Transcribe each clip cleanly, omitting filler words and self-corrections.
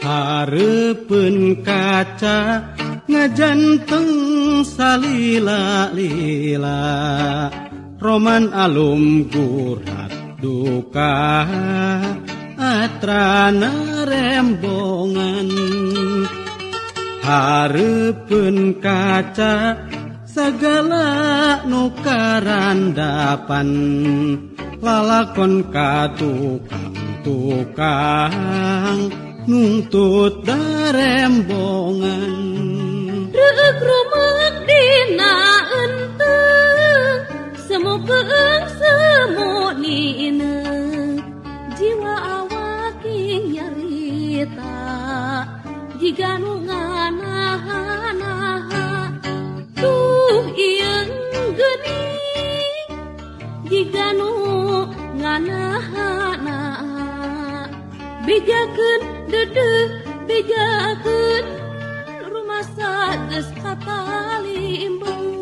Hareupeun kaca ngajanteng salila-lila, roman alum gurat duka atrana rembongan. Hareupeun kaca sagala nu karandapan, lalakon ka tukang-tukang nuntut darembongan. Reuk rumek dina enteung, semu keung semu niineung, jiwa awak nyarita jiga nu nganaha-naha. Duh ieung geuning jiga nu nganaha-naha, bejakeun dedeuh bejakeun rumasa geus katalimbeng.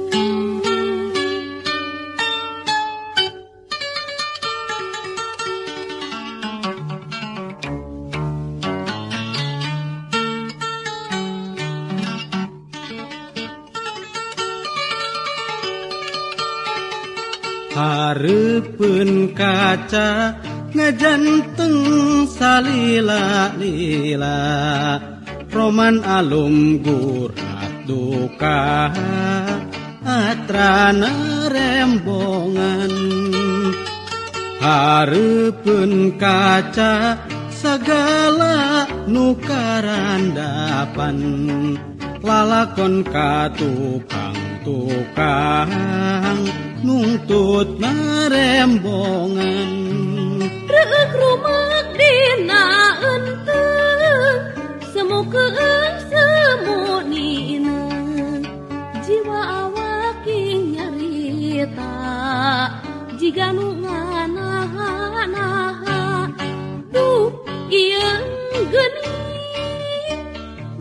Hareupeun kaca ngajanteng salila-lila, roman alum gurat duka atrana rembongan. Hareupeun kaca sagala nu karandapan, lalakon ka tukang-tukang nuntut marembongan. Reuk rumek dina enteung, semu keung semu niineung, jiwa awak nyarita jiga nu nganaha-naha. Duh ieung geuning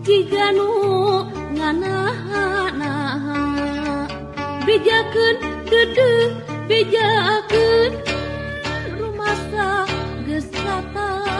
jiga nu nganaha-naha, bejakeun dedeuh bejakeun rumasa geus katalimbeng.